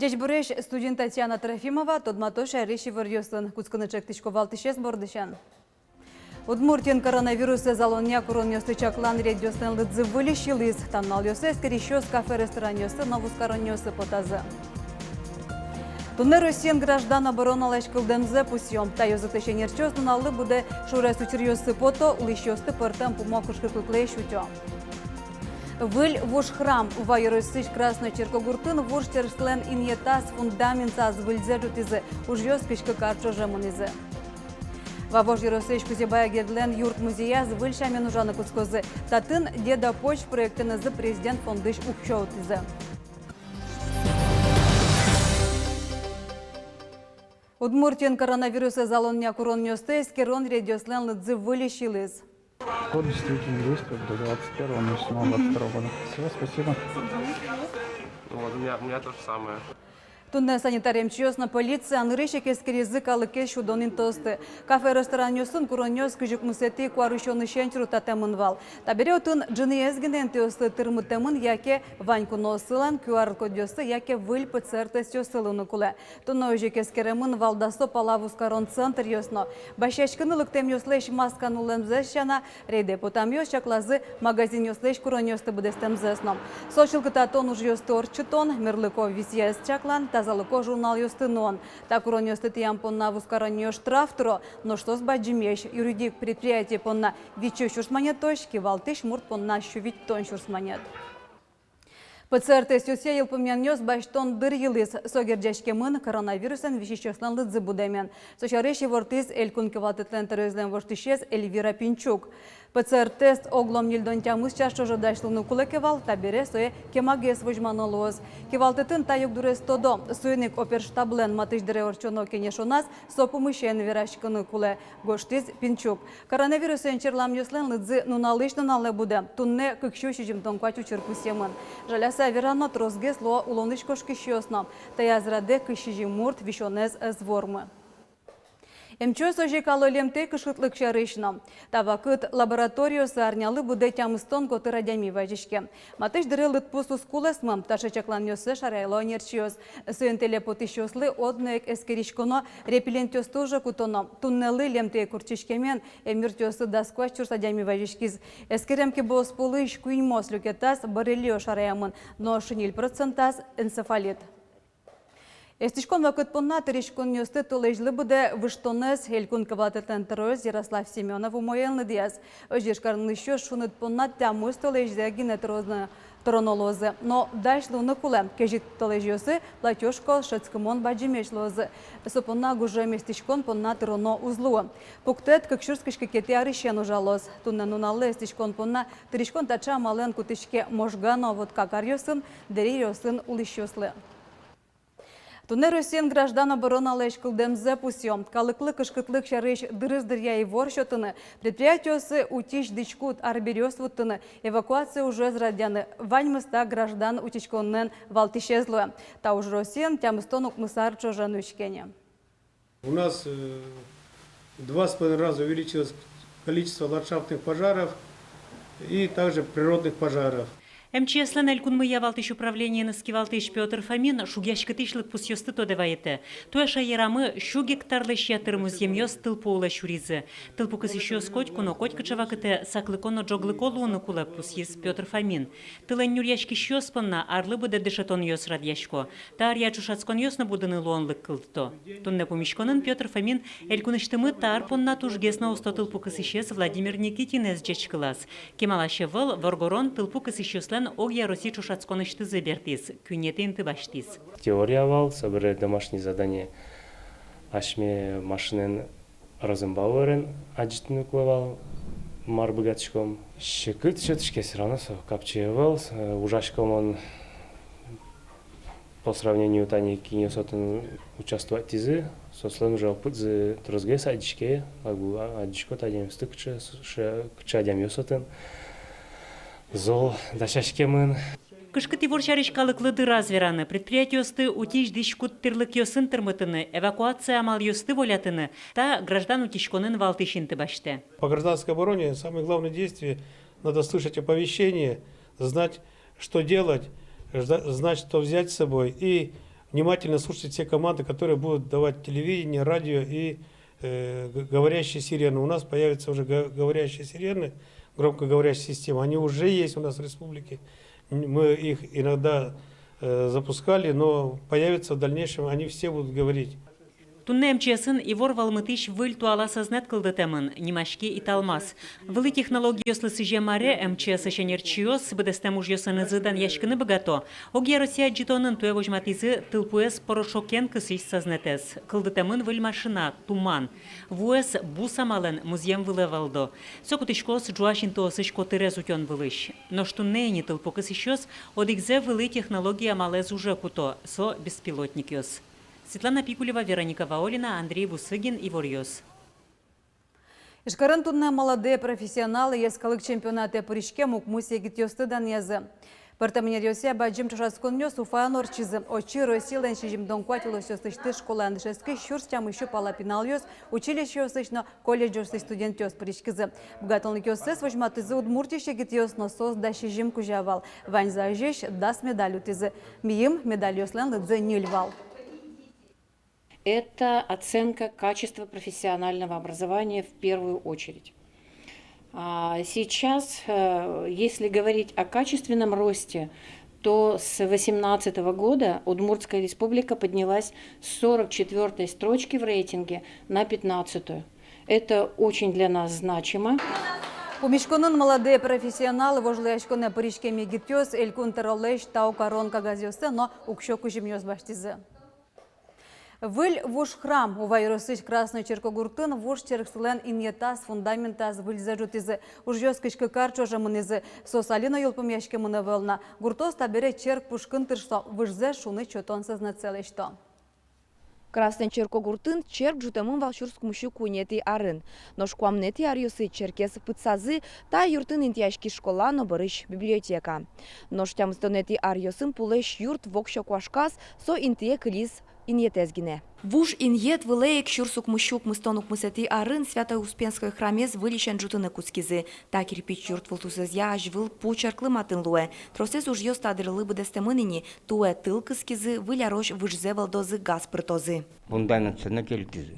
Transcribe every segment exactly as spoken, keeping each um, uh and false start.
Ӟечбуресь, студиын Татьяна Трофимова. Тодмато шаерысь иворъёсын. Кутскыны чектӥсько валтӥсез бордысен. Удмуртиын коронавирусэз алонъя куронъёсты чаклан рейдъёслэн лыдзы выльысь йылӥз. Та нуналъёсы эскерисьёс кафе-ресторанъёсы но вузкаронъёсы потазы. Туннэ Россиын граждан обороналэсь кылдэмзэ пусъё. Та ёзэтысь ӧнерчиос нуналлы быдэ шуг-секыт учыръёсы пото, улӥсьёсты пӧртэм пумо кышкытлыклэсь утё. Выль вуж храм. Ува ёросысь Красной Черкогуртын вуж черкъёслэн инъетаз, фундаментаз выльзэ ӝутӥзы, ужъёс кызь кык ар ӵоже мынӥзы. Вавож ёросысь Кузебай Гердлэн юрт-музеяз выль сямен ужаны кутскозы. Татын «Деда, поч» проектэнызы президент фондысь уксё утӥзы. Удмуртиын коронавирусэз алонъя куронъёсты эскерон рейдъёслэн лыдзы выльысь йылӥз. Код действительно действует до двадцать первого ноль седьмого двадцать второго года. Всё, спасибо. Вот, у меня, у меня то же самое. Туннэ санитар эмчиос но полиция нырысь ик эскеризы калыкез сюдон интыосты. Кафе-ресторанъёсын куронъёс кызь укмысэтӥ куарусёнысен чурытатэмын вал. Табере отын ӝыныез гинэ интыослы тырмытэмын яке вань куноосылэн QR-кодъёссы яке выль ПЦР-тестъёссы луыны кулэ. Туннэ озьы ик эскеремын вал дасо пала вузкарон центръёс но. Басьяськыны лыктэмъёслэсь маска нуллэмзэс сяна, рейдэ потэмъёс чаклазы магазинъёслэсь куронъёсты быдэстэмзэс но. Со чылкытатон ужъёсты ортчытон, мерлыко висъяз чаклан, тазалыко журналъёсты нуон. Та куронъёсты тӥям понна вузкаронниос штраф тыро, нош соос бадӟымесь: юридик предприятие понна витьсю сюрс манетозь, кивалтӥсь мурт понна сю витьтон сюрс манет. ПЦР-тестъёсъя йылпумъянъёс басьтон дыр йылӥз. Со герӟаськемын коронавирусэн висисьёслэн лыдзы будэмен. Со сярысь ивортӥз Элькун кивалтэтлэн тӧроезлэн воштӥсез Эльвира Пинчук. ПЦР-тест оглом ньыльдон тямыс час ӵоже дась луыны кулэ ке вал, табере сое кемагес возьмано луоз. Кивалтэтын та югдурез тодо. Соин ик оперштаблэн матысь дыре ортчоно кенешоназ со пумысен вераськыны кулэ, гожтӥз Пинчук. Коронавирусэн черламъёслэн лыдзы нуналысь нуналэ будэ. Туннэ кык сю сизьымдон куать учыр пусъемын. Жаляса верано, тросгес луо улонысь кошкисьёс но. Таяз радэ кызь сизьым мурт висёнэз ӧз вормы. Эмчиос озьы ик ало лемтэй кышкытлык сярысь но. Та вакыт лабораториосы арнялы быдэ тямыстон котыр адями вазиське. Матысь дыре лыдпус уз кулэсмы, таӵе чакланъёссэ шарайло ӧнерчиос. Соин тэле потӥсьёслы одно ик эскериськоно, репеллентъёсты уже кутоно. Туннэлы лемтэй куртчиськемен эмъюртъёсы дас куать сюрс адями вазиськиз. Эскерем кибыос пӧлысь куиньмос люкетаз боррелиоз шараямын, нош ньыль процентаз — энцефалит. Эстӥськон вакыт понна тыриськонъёсты толэзьлы быдэ выжтонэз Элькун кивалтэтлэн тӧроез Ярослав Семёнов умоен лыдъяз. Озьы Ижкарын улӥсьёс шуныт понна тямыс толэзьзэ гинэ тыроно, тыроно луозы. Но дась луыны кулэ, кезьыт толэзьёсы платёжкаос шӧдскымон бадӟымесь луозы. Со понна гужем эстӥськон понна тыроно уз луы. Пуктэт кык сюрс кызь кыкетӥ арысен ужалоз. Туннэ нуналлы эстӥськон понна тыриськон таӵе амалэн кутӥське Можга но Вотка каръёсын, Дэри ёросын улӥсьёслы. Туннэ Россиын граждан обороналэсь кылдэмзэ пусъё. Калыклы кышкытлык сярысь дырыз дыръя ивор сётыны, предприятиосы утись дӥськут арбериос вуттыны, эвакуация ужез радъяны — ваньмыз та граждан утиськонлэн валтӥсез луэ. Та уж Россиын тямыстон укмыс ар ӵоже нуиське ни. У нас, э, два с половиной раза увеличилось количество ландшафтных пожаров и также природных пожаров. Эмчиэслэн элькунмыя валтӥсь управлениеныз кивалтӥсь Пётр Фомин шугъяськытӥсь лыдпусъёсты тодэ вайытэ. Туэ шаерамы сю гектарлэсь ятыр музъемъёс тылпу улэ сюризы. Тылпу кысӥсьёс котьку но котькыӵе вакытэ саклыко но ӝоглыко луыны кулэ, пусйиз Пётр Фомин. Тылэн нюръяськисьёс понна арлы быдэ дышетонъёс радъясько. Та аръя ӵошатсконъёс но будыны луонлык кылдто. Туннэ пумиськонын Пётр Фомин элькунысьтымы та ар понна тужгес но усто тылпу кысӥсез Владимир Никитинэз ӟечкылаз. Кемалась ӧвӧл воргорон тылпу кысӥсьёслэн огъя Росси ӵошатсконысьтызы бертӥз, куинетӥ инты басьтӥз. Теория вал, собере домашнее задание. Асьме машинаен Розенбауэрен адӟытыны кулэ вал, мар быгатӥськом. Секыт сётӥське, всё равно со капчи ӧвӧл, э, ужаськом он по сравнению тани кинъёс отын участвовать тӥзы, соослэн уже опытзы тросгес адӟиське, как бы, а, адӟиськод адямиосты, кыӵе с-, ше-, кыӵе адямиос отын. Зол дасяськемын. Кышкыт ивор сярысь калыклы дыраз вераны, предприятиосты утись дӥськут тӥрлыкъёсын тырмытыны, эвакуация амалъёсты волятыны — та граждан утиськонын валтӥсь инты басьтэ. По гражданской обороне самое главное действие: надо слышать оповещение, знать, что делать, жда-, знать, что взять с собой, и Внимательно слушайте те команды, которые будут давать телевидение, радио и э, г- говорящие сирены. У нас появятся уже го- говорящие сирены, громкоговорящая система. Они уже есть у нас в республике. Н- Мы их иногда э, запускали, но появятся в дальнейшем, они все будут говорить. Туннэ МЧС-ын ивор вӧлмытӥсь выль туала сӧзнэт кылдытэмын, нимаське «Италмас». Вылӥ технологиослы сӥзем аре МЧС-ысь ӧнерчиос быдэстэм ужъёсынызы данъяськыны быгато. Огъя Россия адӟытонын туэ возьматӥзы тылпуэз порошокен кысӥсь сӧзнэтэз. Кылдытэмын выль машина «Туман». Вуэз бус амалэн музъем вылэ вӧлдо. Со кутӥськоз ӝуась интыосысь котырез утён вылысь. Нош туннэ ини тылпу кысӥсьёс одӥгзэ вылӥ технология амалэз уже куто, со беспилотникъёс. Светлана Пикулева, Вероника Ваулина, Андрей Бусыгин, «Иворъёс». Ижкарын туннэ «Молодые профессионалы» йӧскалык чемпионатэ пыриськем укмыс егитъёсты данъязы. Пӧртэм ӧнеръёсъя бадӟым ӵошатсконъёс Уфаын ортчизы. Отчы Россилэн сизьымдон куать улосъёсысьтыз школаын дышетскись сюрс тямыссю пала пиналъёс, училищеосысь но колледжъёсысь студентъёс пыриськизы. Быгатонлыкъёссэс возьматӥзы Удмуртиысь егитъёс, но соос дас сизьым кузя вал. Ваньзы азьысь дас медаль утӥзы. Миым медальёслэн лыдзы ньыль вал. Это оценка качества профессионального образования в первую очередь. А сейчас, э, если говорить о качественном росте, то с восемнадцатого года Удмуртская Республика поднялась с сорок четвёртой строчки в рейтинге на пятнадцатую. Это очень для нас значимо. Пумиськонын «Молодые профессионалы» вожвылъяськонэ пыриськем егитъёс Элькун Тӧролэсь тау карон кагазъёссэ но уксё кузьымъёс басьтӥзы. Выль вуж храм. Ува ёросысь Красной Черкогуртын вуж черксылэн инъетаз, фундаментаз выльзэ ӝутӥзы. Ужъёс кызь кык ар ӵоже мынӥзы. Соос али но йылпумъяськемын ӧвӧл на. Гуртоос табере черк пушкын тыршо, выжзэ шуныт сётон сӧзнэтсэ лэсьто. Красной Черкогуртын черк ӝутэмын вал сюрс укмыссю куинетӥ арын. Нош куамынэтӥ аръёсы черкез пытсазы, та юртын интыяськиз школа но бӧрысь библиотека. Нош тямыстонэтӥ аръёсын пулэсь юрт воксё куашказ, со интые кылиз инъетэз гинэ. Вуж инъет вылэ ик сюрс укмыссю укмыстон укмысэтӥ арын Свято-Успенской храмез выльысен ӝутыны кутскизы. Та кирпич юрт вылтусэзъя азьвыл пу черклы матын луэ. Тросэз ужъёс та дырлы быдэстэмын ини, туэ тыл кыскизы выль арозь, выжзэ вӧлдозы, газ пыртозы. Фундаментсэ но кельтӥзы.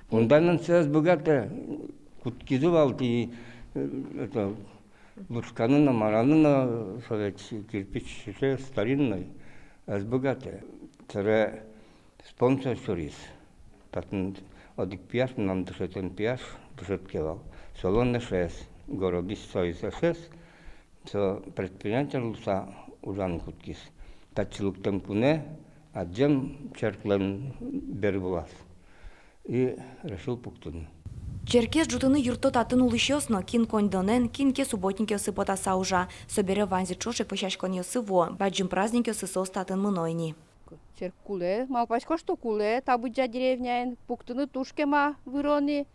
Фундаментсэ ӧз быгатэ, кутскизы вал тӥни, э, это, лушканы но, мараны но, со ведь кирпич сыӵе старинной, ӧз быгатэ. Собере спонсор сюриз. Татын одӥг пияш, мынам дышетон пияш, дышетске вал. Солэн эшез, городысь соиз эшез, со предприниматель луыса ужаны кутскиз. Татчы лыктэм кунэ адӟем черклэн бервылаз и решил пуктыны. Черкез ӝутыны юртто татын улӥсьёс но, кин коньдонэн, кин ке субботникъёсы потаса ужа. Собере ваньзы ӵош ик вӧсяськонъёсы вуо, бадӟым праздникъёсы соос татын мыно ини. Черк кулэ, малпасько, что кулэ, та быдӟа деревняын пуктыны туж кема выро ни.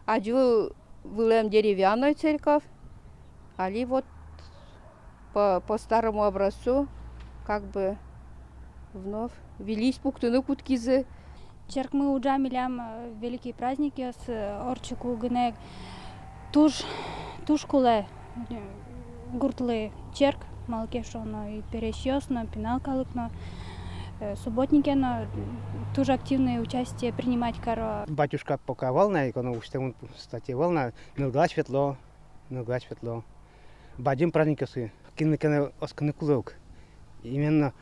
Азьвыл вылэм деревянной церковь, али вот по, по старому образцу, как бы вновь выльысь пуктыны кутскизы. Черкмы ужа милям, э, великий праздникъёс, э, ортчыку гинэ. Туж, туж кулэ, э, гуртлы черк, малы ке шуоно, и пересьёс но, пинал калык но, э, субботнике но туж активное участие принимать каро. Батюшка пока вал на, ик оно усьтэмын статья вал на, нылгас ветло, нылгас ветло. Бадӟым праздникъёсы кинлы ке но оскыны кулэ ук. Именно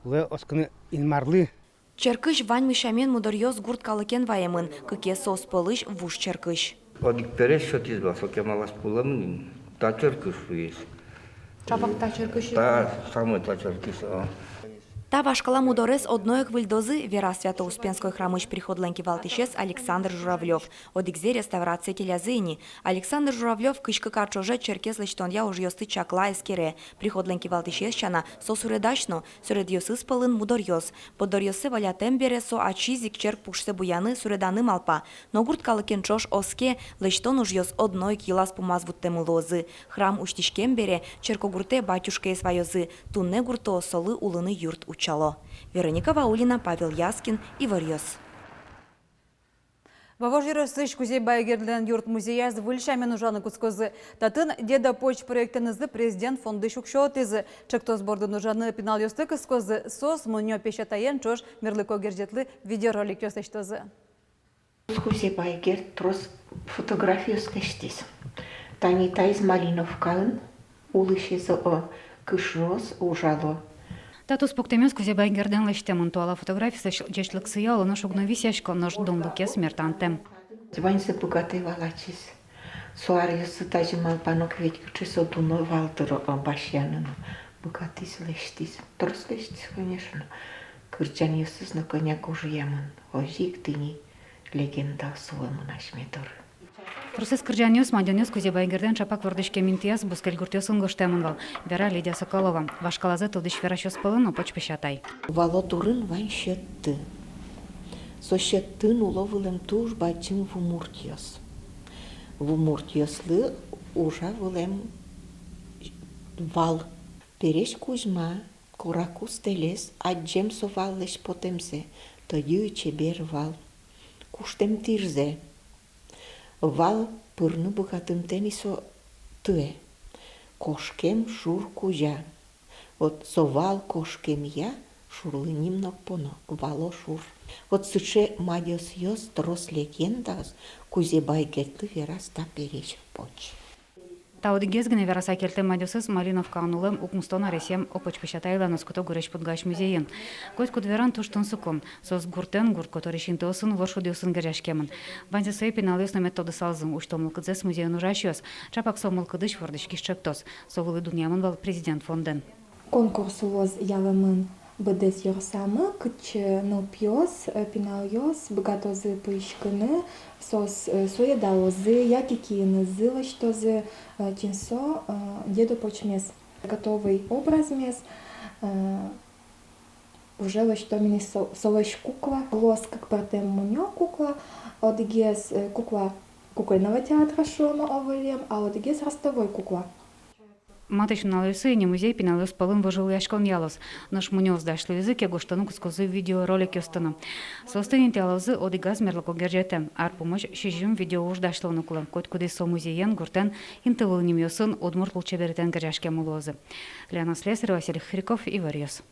кулэ оскыны Инмарлы. Черкысь ваньмыз сямен мудоръёс гурт калыкен ваемын, кыкез соос пӧлысь вуж черкысь. Одӥг пересь сётӥз вал, со кемалась пулэмын ини, та черкысь шуиз. Чапак та черкысь? Та самой та черкысь, а. Та вашкала мудорез одно ик выльдозы, вера Свято-Успенской храмысь приходлэн кивалтӥсез Александр Журавлёв. Одӥгзэ реставрация келязы ини. Александр Журавлёв кызь кык ар ӵоже черкез лэсьтонъя ужъёсты чакла, эскере. Приходлэн кивалтӥсез сяна, со суредась но, суредъёсыз пӧлын мудоръёс. Борддоръёссэ валятэм бере, со ачиз ик черк пушсэ буяны, суреданы малпа. Но гурт калыкен ӵош оске, лэсьтон ужъёс одно ик йылаз-пумаз вуттэмын луозы. Храм усьтӥськем бере, Черкогуртэ батюшкаез ваёзы, туннэ гуртоос солы улыны юрт утчало. Вероника Ваулина, Павел Яскин, Иворъёс. Вавож ёросысь Кузебай Гердлэн юрт-музеяз выль сямен ужаны кутскозы. Татын «Дедо поч» проектэнызы Президент фондысь уксё отӥзы. Ӵектос бордын ужаны пиналъёсты кыскозы, соос мунё песятаен ӵош мерлыко герӟетлы видеороликъёс лэсьтозы. Кузебай Герд трос фотографиос лэсьтӥз. Тани таиз Малиновкаын улӥсьёс, о, кышноос ужало. Та туспуктэмез Кузебай Гердэн лэсьтэмын. Туала фотографиос ӟечлыксыя оло но шуг но висъясько, нош дунлыкез мертантэм. Ваньзэ быгатэ вал ачиз. Со аръёсы тазьы малпано ке, ведь кыӵе со дуно вал дыр, о, басьяны но. Быгатӥз, лэсьтӥз. Трос лэсьтӥз, конечно. Кырӟанъёсыз но кӧня гожъямын. Озьы ик тӥни легендаос вуэмын асьме доры. Тросэз кырӟанъёс, мадёнъёс Кузебай Гердэн ӵапак вордӥськем интыяз бускель гуртъёсын гожтэмын вал, вера Лидия Соколова. Вашкалазэ тодӥсь верасьёс пӧлын но Опоч Песятай. Вало дурын вань сьӧдты. Со сьӧдтын уло вылэм туж бадӟым вумуртъёс. Вумуртъёслы ужа вылэм вал. Пересь кузьма, кораку стэлез, адӟем со валлэсь потэмзэ, тӧдьы чебер вал. Куштэм тӥрзэ. Вал пырны быгатымтэ ни со тыэ. Кошкем шур кузя. Вот со вал кошкемъя шурлы ним но поно, Вало шур. Вот сыӵе мадёсъёс, трос легендаос Кузебай Гердлы вераз та Пересь Опоч. Та одӥгез гинэ вераса кельтэм мадёсыз Малиновкаын улэм укмыстон аресъем Опоч Песятайлэн оскыто гурезь-пудгась музейын. Котькуд веран туж тунсыко. Соос гуртэн, гурт котырысь интыосын, воршудъёсын герӟаськемын. Ваньзэ сое пиналъёс но мед тодысалзы, усьто мылкыдзэс музейын ужасьёс. Ӵапак со мылкыдысь вордӥськись ӵектос. Со вылӥ дунъямын вал Президент фондэн. Конкурс луоз ялэмын быдэс ёросамы, кытчы нылпиос, э, пиналъёс быгатозы пыриськыны, соос, э, суредалозы, яке киынызы лэсьтозы, э, тӥни со, э, Дедо Почмес. Готовый образмес, э, уже лэсьтом ини со-, солэсь кукла. Луоз кык пӧртэм мунё кукла, одӥгез, э, кукла кукольного театра, шуом, овылем, а одӥгез ростовой кукла. Матысь нуналъёсы ини музей пиналъёс пӧлын вожвылъяськон ялоз. Нош мунёос дась луизы ке, гожтыны кутскозы видеороликъёсты но. Соосты интыялозы одӥгаз мерлыко герӟетэн. Ар пумозь сизьым видеоуж дась луыны кулэ. Котькудӥз со музеен, гуртэн, интывыл нимъёсын, удмурт лулчеберетэн герӟаськемын луозы. Лена Слесарева, Василий Хряков, «Иворъёс».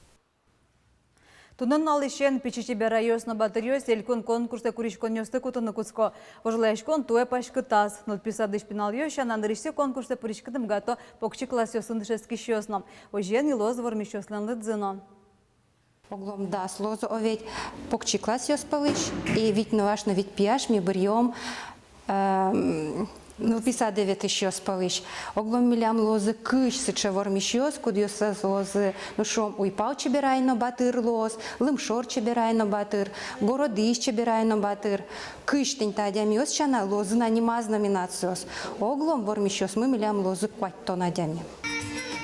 Туннэ нуналысен пичи чеберайёс но батыръёс элькун конкурсэ куриськонъёсты кутыны кутско. Вожвылъяськон туэ паськытаз. Нылпи садысь пиналъёс сяна, нырысьсэ конкурсэ пыриськыны быгато покчи классъёсын дышетскисьёс но. Озьыен, йылоз вормисьёслэн лыдзы но. Оглом дас луозы ведь покчи классъёс пӧлысь, и вить нылаш но вить пияш ми быръём, эм, нылпи садэ ветлӥсьёс пӧлысь. Оглом милям луозы кызь сыӵе вормисьёс, кудъёсыз луозы, ну, шуом, уйпал чеберай но батыр луоз, лымшор чеберай но батыр, городысь чеберай но батыр. Кызь тӥни та адямиос сяна луозы на нимаз номинациос. Оглом вормисьёсмы милям луозы куатьтон адями.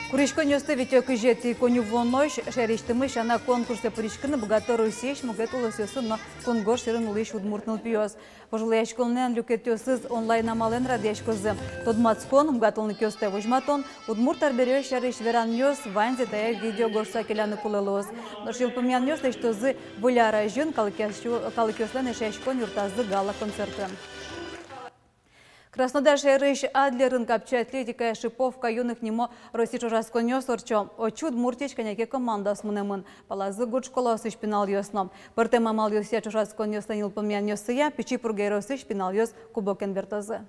Куриськонъёсты витё кызетӥ коньывуонозь. Шаерысьтымы сяна, конкурсэ пыриськыны быгато Россиысь мукет улосъёсын но кунгож сьӧрын улӥсь удмурт нылпиос. Вожвылъяськонлэн люкетъёсыз онлайн амалэн радъяськозы. Тодматскон, быгатонлыкъёстэ возьматон, удмурт арбериос сярысь веранъёс — ваньзэ тае видео гожтыса келяны кулэ луоз. Нош йылпумъянъёс лэсьтозы Выль ар азьын калыкъясю-, калыкъёслэн эшъяськон юртазы гала-концертын. Краснодар шаерысь Адлерын капчи атлетикая «Шиповка юных» нимо Россиысь ӵошатсконъёс ортчо. Отчы Удмуртиысь кӧня ке командаос мынэмын, палазы гурт школаосысь пиналъёс но. Пӧртэм амалъёсъя ӵошатсконъёслэн йылпумъянъёссыя Пичи Пурга ёросысь пиналъёс кубокен бертозы.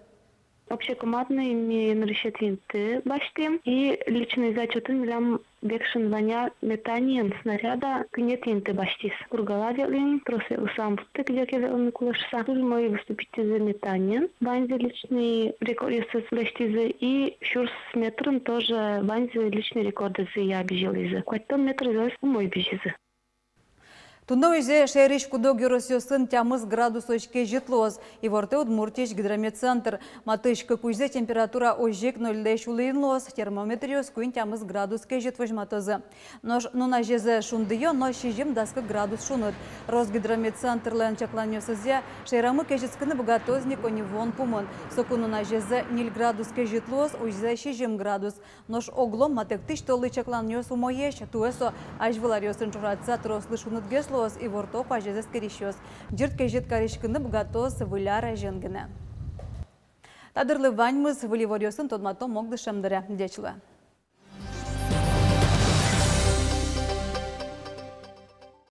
Общекомандный ми нырысетӥ инты басьтӥм, и личный зачётын милям векшин вань метаниен снаряда куинетӥ инты басьтӥз. Пургала ветлӥм, трос ветлысам вуттэ, кыдёке ветлыны кулэ шуыса. Туж умой выступить каризы метаниен. Ваньзы личный рекордъёссэс лэсьтӥзы, и сюрс метрын тоже ваньзы личный рекордъёссэс бызьылӥзы. Куатьтон метрзэс умой бызизы. Туннэ ужзэ шаерысь куд-ог ёросъёсын тямыс градусозь кезьыт луоз, ивортэ Удмуртиысь гидрометцентр. Матысь кык ужзэ температура озьы ик нольлэсь улын луоз, термометръёс куинь-тямыс градус кезьыт возьматозы. Нош нуназезэ шундыё но сизьым-дас кык градус шуныт. Росгидрометцентрлэн чакланъёсызъя, шаерамы кезьытскыны быгатоз ни коньывуон пумын. Соку нуназезэ ньыль градус кезьыт луоз, ужзэ сизьым градус. Нош оглом матэктӥсь толлы чакланъёс умоесь, туэ со азьвыл аръёсын ӵошатыса трослы шунытгес луоз, иворто куазез эскерисьёс. Ӟырт кезьыт кариськыны быгатоз выль ар азьын гинэ. Та дырлы ваньмыз. Выль иворъёсын тодматом мон дышем дыре. Ӟеч луэ.